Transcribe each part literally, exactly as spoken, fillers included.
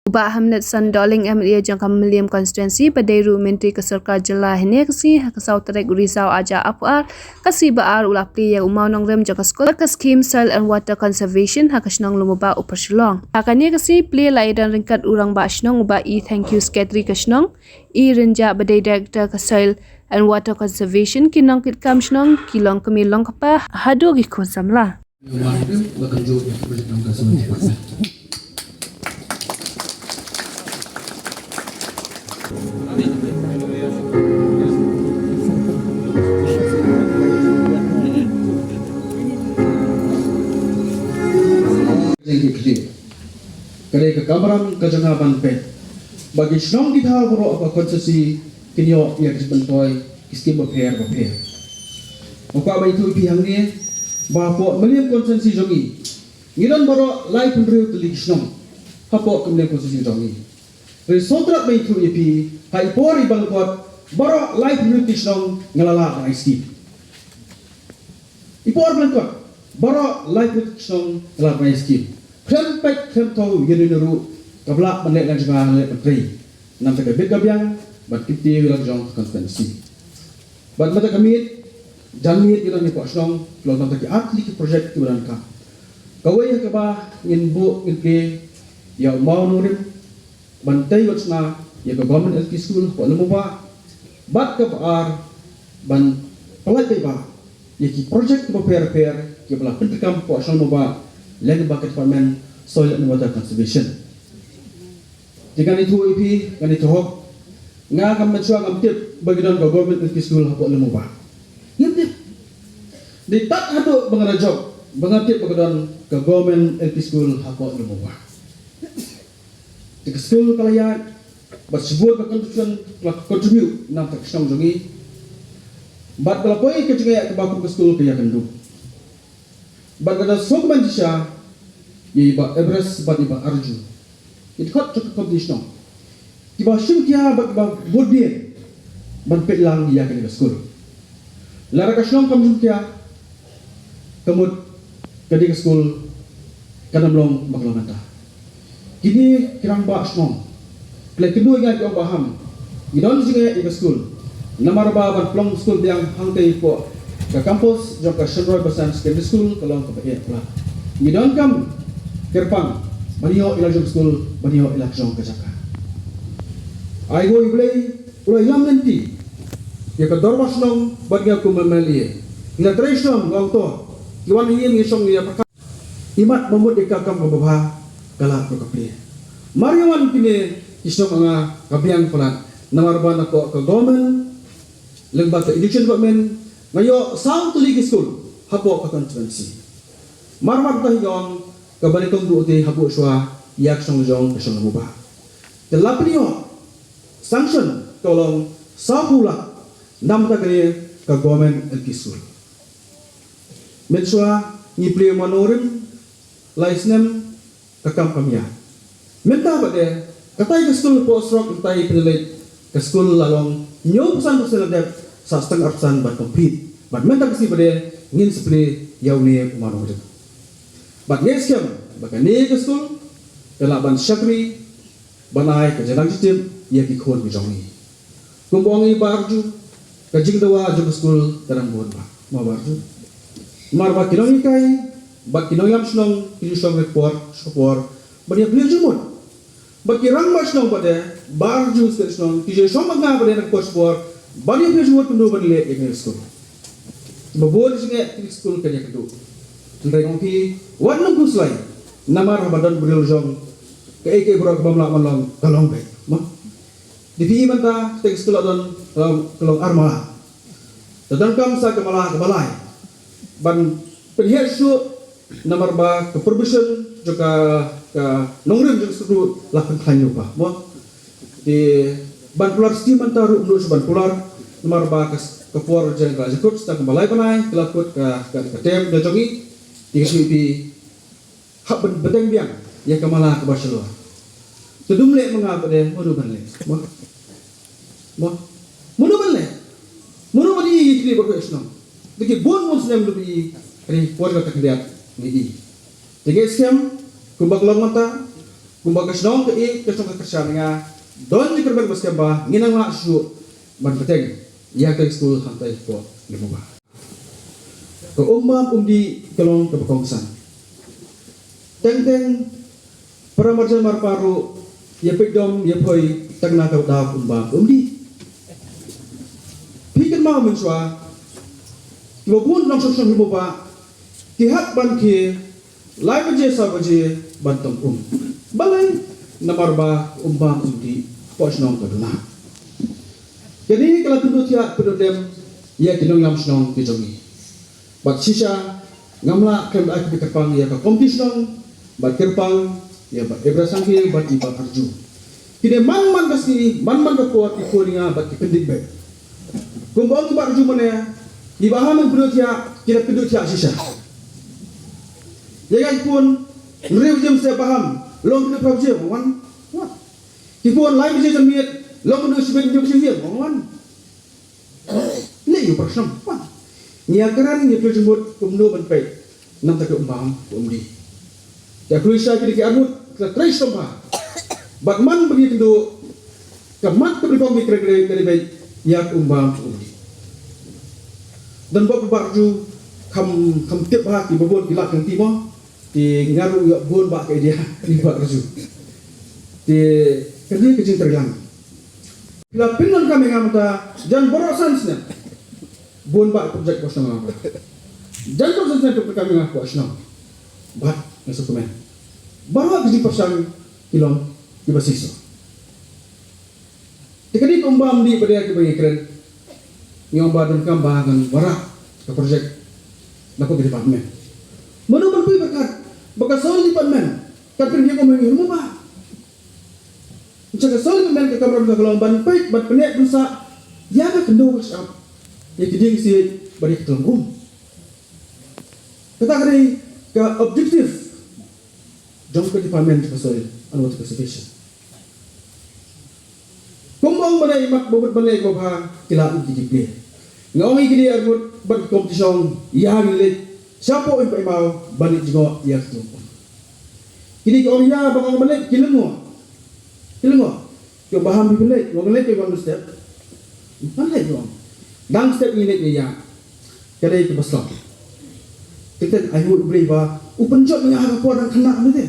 U Bah Hamletson Dohling, M L A jong ka Mylliem Constituency, ba dei ruh u Myntri ka Sorkar Jylla, hynne ka sngi ha ka saw tarik u Risaw arhajar arphew ar, ka sngi ba ar, u la plie ïa u mawnongrim jong ka skul ka skhim Soil and Water Conservation ha ka shnong Lumubah, Upper Shillong. Ha kane ka sngi plie la ïadon ryngkat u Rangbah Shnong, u Bah E. Thangkhiew, Secretary ka shnong, E. Rynjah ba dei Director ka Soil and Water Conservation, ki nongkitkam shnong, ki longkmie longkpa haduh ki khun samla. Ka dei ka kamram ka jong nga ban peit ba ki shnong ki thaw baroh ka constituency kin ïoh ïa ka jingmyntoi ki skhim bapher bapher. Nga kwah ban ïathuh ïa phi hangne ba hapoh Mylliem constituency jong ngi, ngi don baroh laiphew hynriew tylli ki shnong hapoh ka Mylliem constituency jong ngi. Hynrei sngewthuh ban ïathuh ïa phi, ha i por iba lyngkot baroh laiphew hynriew tylli ki shnong nga la lah ban ai skhim. I por ba lyngkot baroh laiphew hynriew tylli ki shnong nga la lah ban ai skhim. Khlem peit khlem thew ïa uno uno ruh, kaba lah ban leh lang jong nga nga la leh ban trei. Namar ka bit ka biang ban kyntiew ïa la ka jong ka constituency. Bad mynta ka miet, janmiet ngi don hapoh shnong, long tang ki ar tylli ki project kiba donkam. Kawei ha kaba ngin buh ngin plie ïa u mawnongrim ban tei wat shna ïa ka Government L P School hapoh Lumubah. Bad kaba ar, ban pynlait paidbah ïa ki project kiba pher pher kiba la pyntreikam hapoh shnong Lumubah lyngba ka Department Soil and Water Conservation. Te ngan ïathuh ïa phi, ngan ïathuh hok. Nga kam mynshuwa ngam tip ba ki don ka Government L P School hapoh Lumubah. Ngam tip. Dei tat haduh ba nga la jop ba nga tip ba ka don ka Government L P School hapoh Lumubah. Te ka skul ka la ïaid bad shibun ka contribution, ka la contribute na ka bynta ka shnong jong ngi. Bad ka la poi ka jingeh kaba kum ka skul ka ïakynduh. Bad ka da sngewbha ban shisha ïa i Bah Everest bad i Bah Arju, ki dkhot jong ka komiti shnong, kiba shim khia bad kiba bud biang ban peit lang ïa kane ka skul. Lada ka shnong kam shim khia, ka mut ka dei ka skul kan ym long ba ka long mynta. Kine ki rangbah shnong ki la kynduh ïa nga, ki ong ba ham, ngi don jingeh ïa ka skul. Namar ba ban pynlong skul biang hangtei hapoh ka campus jong ka Shenroi Basan Secondary School ka long kaba eh palat. Ngi donkam kyrpang ban ïoh ïa la jong ka skul, ban ïoh ïa la jong ka jaka. Ai nguh ïa U Blei, u la ïalam lynti ïa ka dorbar shnong bad nga kum u M L A. Ngi la trei shnong, nga ong to, ki wan ha ïing, ngi shong, ngi ïa pyrkhat. Imat ba mut ïa ka kam kaba bha ka la ka plie. Mar ïa wan kine ki shnong nga ka biang palat, namar ba na ka government lyngba ka education department nga ïoh saw tylli ki skul hapoh ka constituency. Mar mar ta hi ka ong kaba nyngkong duh te hapoh shuwa ïa ka shnong jong ka shnong Lumubah. Te la pynïoh sanction ka long saw phew lak namar ta ka dei ka government L P school. Mynshuwa ngi plie mano rim lai snem ka kam kam ïa. Mynta ba dei katai ka skul post rock, katai pynleit ka skul la long hynñiew percent percent la dep sa stang arsan ban compete. Bad mynta ka sngi ba dei ngin sa plie ïa une u mano rim. Bad ngi skhem ba kane ka skul ka lah ban shakri ban ai ka jingdang jingtip ïa ki khun ki jong ngi. Kumba ong i Bah Arju, ka jingdawa jong ka skul ka dang bun bha, mo Bah Arju. Namar ba ki nonghikai bad ki nongïalam shnong ki ju shong ka por sha ka por ban ïa plie jingmut. Bad ki rangbah shnong ba dei, Bah Arju, secretary shnong, ki ju shong bad nga ba dei na ka por sha ka por ban ïa plie jingmut kumno ban leh ïa kane ka skul. Ba bun jingeh kane ka skul kan ïakynduh. Hynrei nga ong phi, wat nym khuslai. Namar haba don briew la jong, kaei kaei baroh kaba ym lah ban long ka long beit, mo. Te phi i mynta te ka skul la don, ka long, ka long ar mala. Te donkam sa ka mala kaba lai ban pynhiar shuh, namar ba ka provision jong ka, ka nongrim jong ka skul ruh la pynkhlan ïa u pa, mo. Te ban kular shuh mynta ruh ym dei shuh ban kular, namar ba ka, ka por jong ka jingkut sa kaba lai bnai ka la kut ka, ka, ka term ka jong ngi. Te ka sngi phi hap ban bteng biang ïa ka mala kaba shalor. Te dum leh ma nga ba dei, mano ban leh? Mo? Mo? Mano ban leh? Mano ban ïoh ïa kine baroh shnong? Te ki bun bun snem dum ïoh ïa kine por ka khyndiat ngi ïoh. Te ngi skhem kumba ka long mynta, Kumba ka shnong ka ïeit, ka shnong ka kyrshan nga, don jingkyrmen ba skhem ba ngin nang lah shuh ban bteng ïa ka skul hangtai hapoh Lum U Bah. Ka um bam um dih ka long kaba kongsan. Teng teng para marjan marpa ruh ïa peit dom ïa poi tang na ka daw ka um bam um dih. Phi kynmaw mynshuwa, kiba bun nongshong shnong Lum U Bah ki hap ban khie lai baje saw baje ban tong um. Balei? Namar ba um bam um dih hapoh shnong ka duna. Kane ka la pynduh thiah pynduh dem ïa ki nongïalam shnong ki jong ngi. Bad shisha ngam lah khlem da ai kyrpang ïa ka komiti shnong, bad kyrpang ïa Bah Ibrah Sanghi bad i Bah Arju. Kine man man ka sngi, man man ka por ki phone ïa nga bad ki pyndit beit. Kumba ong i Bah Arju mynne, i Bah Ham pynduh thiah, ki la pynduh thiah shisha. Ïa nga ki phone, hynriew baje mynstep Bah Ham, long kine phra baje, wan. Ki phone lai baje janmiet, long kine shibit hynñiew baje, wan. Leh ïa u para shnong. Ngi ïa kren, ngi ïa pynjulmut kumno ban peit na kata ka um bam um dih. Te phi ïohi sha kine ki arngut, ka trei shitom bha. Bad man ba ngi kynduh, ka mat ka bri bam ngi kren kren kren beit ïa ka um bam um dih. Don bok Bah Arju, kham kham tip bha kiba bun ki lad ka lynti mo. Te nga ruh ïoh bun bah ka idea, i Bah Arju. Te kane ka jingtreilang. Phi la pyndonkam ïa nga mynta jan baroh san snem. Bun bah project hapoh shnong nga. Jan baroh san snem pyndonkam ïa nga hapoh shnong. Bad nga sngewkmen. Baroh ka jingpyrshang ki long kiba shisha. Te kane ka um bam um dih pat de kiba ngi kren. Ngi ong ba donkam ba ngan wanrah ka project na ka department. Mano ban poi bad kat ba ka soil department kan pynjah kum ha ngi mo ba. Ncha ka soil department ka kamram ka long ban peit ban pyneh ban sah ïa ka khyndew ka shyiap, ïa ki dieng siej bad ïa ka tlang um. Kata ka dei ka objective jong ka Department of Soil and Water Conservation. Kumba ong ba dei mat ba mut ban leh ba bha ki la ïoh ki jingplie. Nga ong ïa kine arngut bad ka competition ïa ngi leit shapoh Umphaimaw ban leit jngoh ïa ka tlong um. Kine ki ong ïa ba nga ong ban leit ki lyngngoh. Ki lyngngoh. Ki ong ba ham phi ban leit, nga ong leit ki wan step. Ban leit ki ong. Dang step ngi leit ngi ïa. Ka dei kaba slap. Te tang ai ngut U Blei ba u pynjot ïa ka por dang khynnah mynta.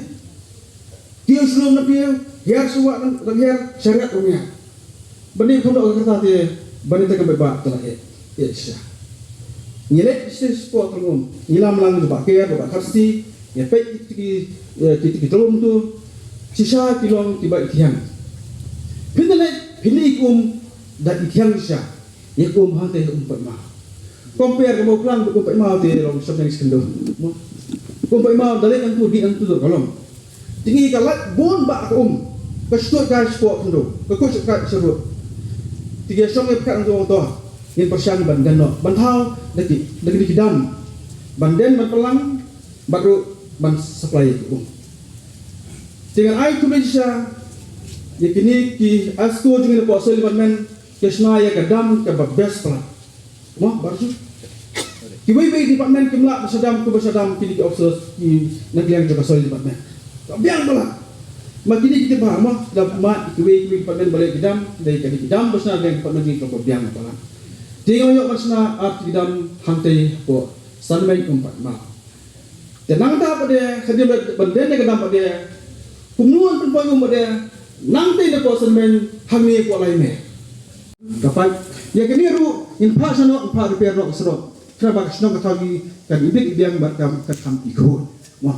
Kiew shlur na kiew, hiar shuwa dang hiar, shariat dang hiar. Ban dei kham doh ka kata te ban dei te kam ba te la eh. Eh sha. Ngi leit sha spot tlong um. Ngi lam lang ba ker ba kharsi, ngi peit ki ki ki tlong um tu. Shisha ki long kiba ithiang. Phin da leit phin da i um da ithiang shisha. Ïa ka um hangta ïa ka Umphaimaw. Compare ka Mawphlang bad ka Umphaimaw te long shong nang shi khyndew. Mo. Ka Umphaimaw da leit nangtu dih nangtu dur ka long. Te ngi ka lait bun bah ka um. Ka shu tuid kai shapoh khyndew. Ka kuid shapoh sharud. Te ngi shong ïa pyrkhat nangtu ong to. Ngin pyrshang ban den noh. Ban thaw da ki da ki dam. Ban den ban pynlang bad ruh ban supply ïa ka um. Te ngan ai khublei shisha ïa kine ki ASCO jong ngi na ka Soil Department ki shna ïa ka dam kaba best palat. Mo, Bah Arju. Kiwei wei department kim lah ba shna dam, kiba shna dam kine ki officers ki na ka liang jong ka Soil Department. Ka biang palat. Ma kine ki tip bha mo, da ma kiwei kiwei department ba leh ki dam, dei kane ki dam ba shna na ka liang department jong ngi ka biang palat. Te nga ïoh ban shna ar tylli ki dam hangtei hapoh Sanmei Umphaimaw. Te nangta pat de, hadien ba ban den ïa ka dam pat de, kumno ban pynpoi um pat de, nangtei na ka Sanmei hangne hapoh Laimeh. Ka pait, ïa kane ruh ngin phah shano, ngin phah repair noh ka surok. Khnang ba ka shnong ka Thawgi kan ibit ibiang bad kan kham ikhun. Mo.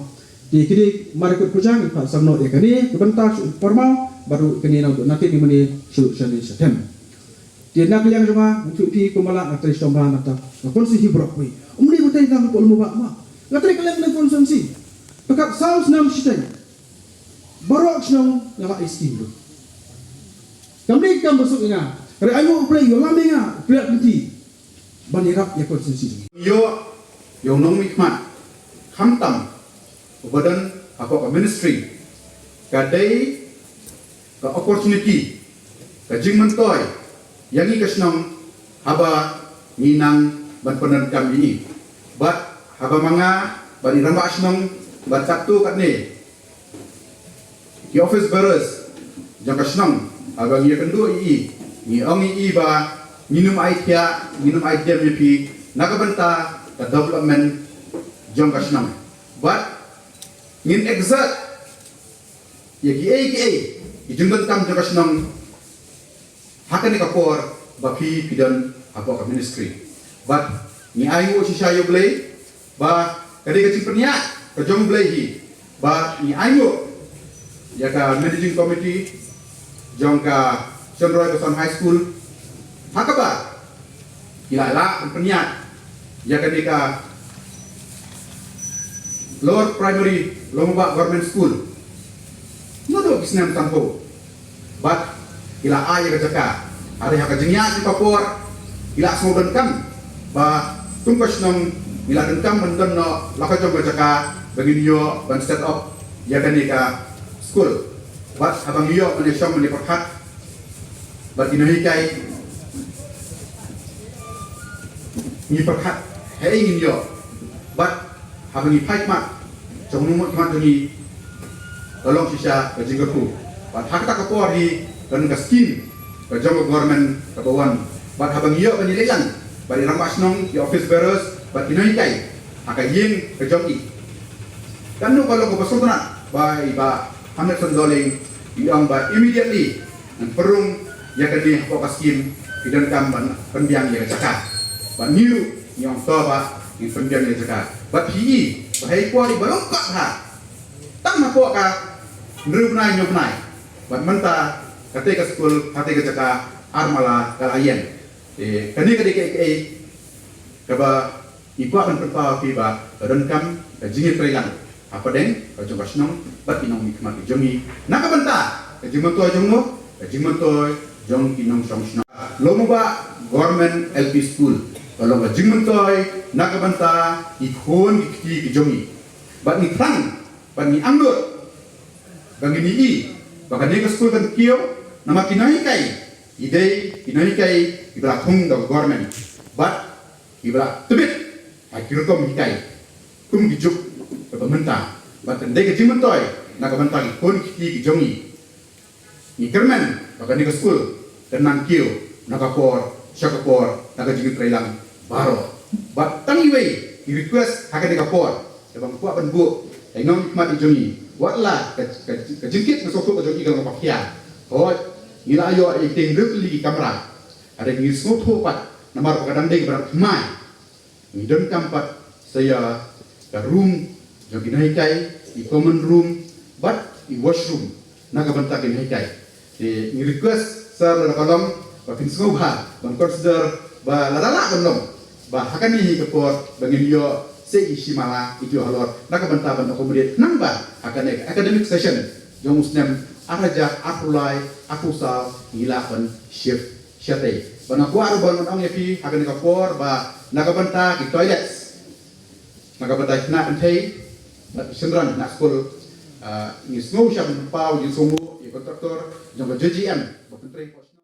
Te kine mar kut kujang ngin phah shano ïa kane ka bynta shu parmaw bad ruh kane nangta nangtei ki mane shu shane sha them. Te na ka liang jong nga, nga tip phi kumba lah nga trei shitom bha na ka constituency baroh kawei. Ym dei ba trei tang hapoh Lum U Bah mo. Nga trei kylleng na constituency. Pyrkhat saw snem shiteng. Baroh shnong nga la ai skim ruh. Kam dei kam ba suk ïa nga. Hynrei ai nguh U Blei, ïalam ïa nga, U Blei lynti. Ban ïarap ïa constituency jong ngi. Ïoh ïa u nongmihkhmat khamtam uba don hapoh ka ministry. Ka dei ka opportunity, ka jingmyntoi ïa ngi ka shnong haba ngi nang ban pyndonkam ïa ngi. Bad haba ma nga bad i rangbah shnong bad katto katne Ki office bearers jong ka shnong, haba ngi ïakynduh ïa i, ngi ong ïa i ba ngin ym ai thiah, ngin ym ai dem ïa phi na ka bynta ka development jong ka shnong. Bad ngin exert ïa kiei kiei ki jingdonkam jong ka shnong ha kane ka por ba phi phi don hapoh ka ministry. Bad ngi ainguh shisha ïa U Blei ba ka dei ka jingpynïaid ka jong U Blei hi ba ngi ainguh ïa ka managing committee jong ka Shenroi Basan High School ha kaba ki la lah pynïaid ïa kane ka Lower Primary Longmubah Government School. Naduh ki snem sanphew bad ki la ai ïa ka jaka. Hynrei ha ka jingïaid jong ka por ki la sngewdonkam ba kum ka shnong ngi la donkam ban don noh la ka jong ka jaka ba ngin ïoh ban set up ïa kane ka school. Bad haba ngi ïoh ban ïashong ban ïapyrkhat bad ki nonghikai, ngi pyrkhat haei ngin ïoh. Bad haba ngi phai khmat, jong ngi mut khmat jong ngi, la long shisha ka jingkyrkhu. Bad ha kata ka por hi ka don ka skim ka jong ka government kaba wan. Bad haba ngi ïoh ban ïaleit lang bad i rangbah shnong, i office bearers bad ki nonghikai ha ka ïing ka jong i, kan nud ka long kaba sngewtynnat ba i Bah Hamletson Dohling i ong ba immediately ngan pynrung ïa kane hapoh ka skim, phi donkam ban pynbiang ïa ka jaka. Bad ngi ruh ngi ong to Bah, ngin pynbiang ïa ka jaka. Bad phi i ba ha i por iba long kot bha, tang hapoh ka hynriew bnai hynñiew bnai, bad mynta katei ka skul, katei ka jaka ar mala ka la ïeng. Te kane ka dei kaei kaei kaba ngi kwah ban pynpaw ïa phi ba ka donkam ka jingïatreilang hapdeng ka jong ka shnong bad ki nongmihkhmat ki jong ngi na ka bynta ka jingmyntoi jong no, ka jingmyntoi jong ki nongshong shnong. Longmubah Government L P School ka long ka jingmyntoi na ka bynta ki khun ki kti ki jong ngi. Bad ngi thrang bad ngi angnud ba ngin ïohi ba kane ka skul kan kiew, namar ki nonghikai ki dei ki nonghikai kiba la thung da ka government bad kiba la tbit ha ki rukom hikai kum ki juk kaba mynta. Bad kan dei ka jingmyntoi na ka bynta ki khun ki kti ki jong ngi. Ngi kyrmen ba kane ka skul kan nang kiew na ka por sha ka por na ka jingïatreilang baroh. Bad tang iwei i request ha kane ka por, kaba nga kwah ban buh ïa i nongmihkhmat i jong ngi, wat la ka, ka, ka jingkit nga sngewthuh ka jong i ka long kaba khia. Hooid, ngi la ïoh ïa ki hynriew tylli ki kamra, hynrei ngi sngewthuh pat namar ba ka dang dei kaba dang thymmai. Ngi donkam pat sa ïa ka room jong ki nonghikai, i common room bad i washroom na ka bynta ki nonghikai. Te ngi request sir, lada ka long ba phin sngewbha ban consider ba lada lah ban long ba ha kane hi ka por ba ngin ïoh sa i shi mala i ju halor na ka bynta ban accommodate, khnang ba ha kane ka academic session jong u snem ar hajar arphew lai arphew saw ngi lah ban shift shatei. Bad nga kwah ruh ban ong ïa phi ha kane ka por ba na ka bynta ki toilets, na ka bynta ki khynnah kynthei bad ki shynrang khynnah skul, ah, ngi sngew shah ban paw jingsngewnguh ïa i contractor jong ka J J M ba pyntrei